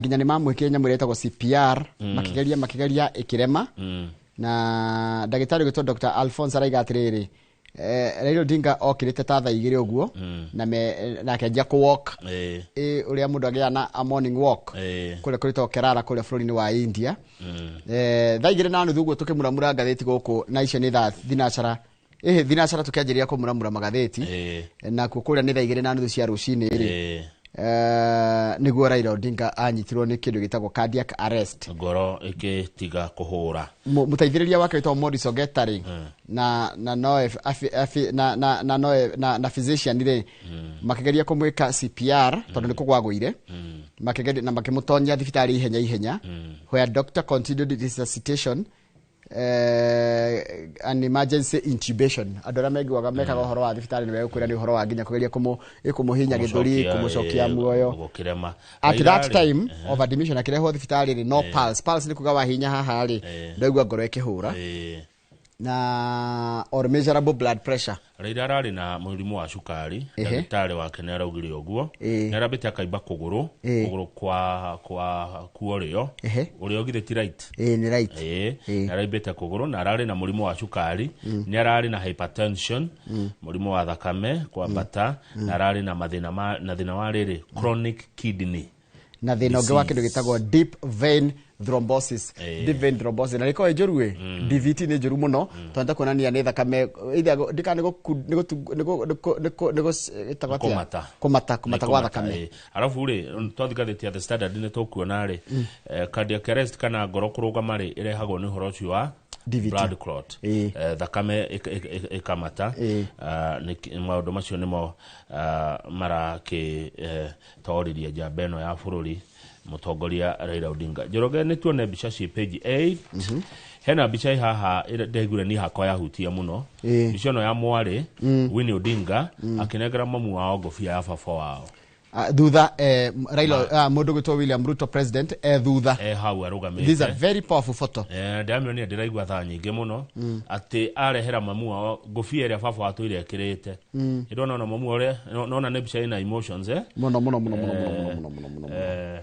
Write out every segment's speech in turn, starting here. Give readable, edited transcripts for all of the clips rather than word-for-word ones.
Nginya nĩ mamwĩkire nyamũ ĩrĩa ĩtagwo CPR, makĩgeria makĩgeria ĩkĩrema. Na ndagĩtarĩ ũgĩtwo Dr. Alphonse araiga atĩrĩrĩ, Raila Odinga okĩrĩte ta thaa 2 ũguo na na akĩanjia kũ walk, ũrĩa mũndũ agĩaga na a morning walk kũrĩa kũrĩtagwo Kerala kũrĩa bũrũri-inĩ wa India. Thaa 2:30 ũguo tũkĩmuramura ngathĩti gũkũ, na icio nĩ thaa thinacara, ĩhĩ, thinacara tũkĩanjĩrĩria kũmuramura magathĩti, nakuo kũrĩa nĩ thaa 2:30 cia rũcinĩ rĩ, nĩguo Raila Odinga anyitirwo nĩ kĩndũ gĩtagwo cardiac arrest. Ngoro ĩgĩtiga kũhũra. Mũteithĩrĩria wake wĩtagwo Morris Ogeta rĩ, na no afi, na no na physician rĩ, makĩgeria kũmwĩka CPR tondũ nĩ kũgwa agũire, makĩgeria na makĩmũtonyia thibitarĩ ihenya ihenya, where doctor continued resuscitation an emergency intubation. Andũ arĩa menguaga mekaga ũhoro wa thibitarĩ nĩ megũkwĩra nĩ ũhoro wa nginya kũgeria kũmũhinya gĩthũri, kũmũcokia muoyo. Gũkĩrema. At Raila that rĩ, time of admission, akĩrehwo thibitarĩ rĩ, no pulse. Pulse nĩ kuga wahinya haha rĩ, ndaigua ngoro ĩkĩhũra, na or measurable blood pressure. Raila ararĩ na mũrimũ wa cukari. Ndagĩtarĩ wake nĩ araugire ũguo. Nĩ arambĩte akaimba kũgũrũ, kũgũrũ kwa kuorĩo. Ũrĩo githĩ ti right? Ĩĩ, nĩ right. Nĩ araimbĩte kũgũrũ na ararĩ na mũrimũ wa cukari, nĩ ararĩ na hypertension, mũrimũ wa thakame kwambata, na ararĩ na mathĩna ma na thĩna wa rĩrĩ, chronic kidney na thĩna ũngĩ wa kĩndũ gĩtagwo deep vein thrombosis. Deep vein thrombosis na rĩkorwo ĩ njũru ĩ, DVT nĩ njũru mũno, tondũ nĩ kuonania nĩ thakame either ndikana nĩ gũku- nĩ gũtu- nĩ gũ- nĩ kũ- nĩ kũ- nĩ gũ- ĩtagwo atĩa? Kũmata. Kũmata gwa Nĩ kũmata, thakame. Arabu rĩ, twathi ngathĩti ya The Standard nĩ tũkuona rĩ, cardiac arrest kana ngoro kũrũgama rĩ, ĩrehagwo nĩ ũhoro ũcio wa DVT. Blood clot. Thakame ĩkamata. Ah, maũndũ macio nĩmo marakĩ toririe njamba ĩno ya bũrũri, mũtongoria Raila Odinga. Njoroge, nĩ tuone mbica ciĩ page 8. Hena mbica ĩ haha ĩrĩa ndaiguire niĩ hakwa yahutia mũno. Mbica ĩno ya mwarĩ Winnie Odinga akĩnengera mamu wao ngobia ya baba wao. Ah, thutha Raila, mũndũ gwĩtwo William Ruto, president, thutha. E hau arũgamĩte. This is a very powerful photo. Ndamĩonire ndĩraigua tha nyingĩ mũno atĩ arehera mamu wao ngũbia ĩrĩa baba watũire ekĩrĩte. Ndĩrona ona mamu ũrĩa nona nĩ mbica ĩna emotions. Mũno mũno mũno mũno mũno mũno mũno mũno mũno.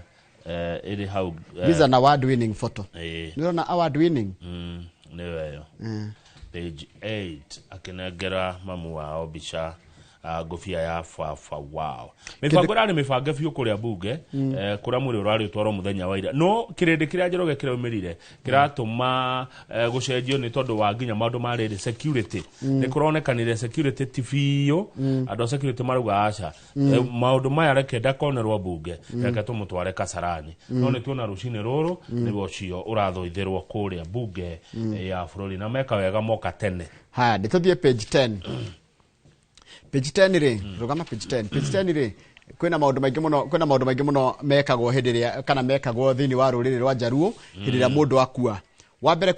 Ĩrĩ hau. This is an award winning photo. Nĩ ũrona award winning. Nĩyo ĩyo page 8, akĩnengera mamu wao mbica, ngũbia ya baba wao. Mĩbango ĩrarĩ mĩbange biũ kũrĩa bunge, kũrĩa mwĩrĩ ũrarĩ ũtwarwo mũthenya wa ira, no kĩrĩndĩ kĩrĩa, Njoroge, kĩraumĩrire kĩratũma gũcenjio nĩ tondũ wa nginya maũndũ ma rĩrĩ security. Nĩ kũronekanire security ti biũ. Andũ a security marauga aca, maũndũ maya reke ndakonerwo bunge, reke tũmũtware Kasarani. No nĩ tuona rũcinĩ rũrũ nĩwe ũcio ũrathũithĩrwo kũrĩa bunge ya bũrũri, na meka wega moka tene. Haya, nĩ tũthiĩ page 10. Page 10 rĩ, rũgama page 10. Page 10 rĩ, kwĩna maũndũ maingĩ mũno, kwĩna maũndũ maingĩ mũno mekagwo hĩndĩ ĩrĩa kana mekagwo thĩinĩ wa rũrĩrĩ rwa Njaruo hĩndĩ ĩrĩa mũndũ akua. Wa mbere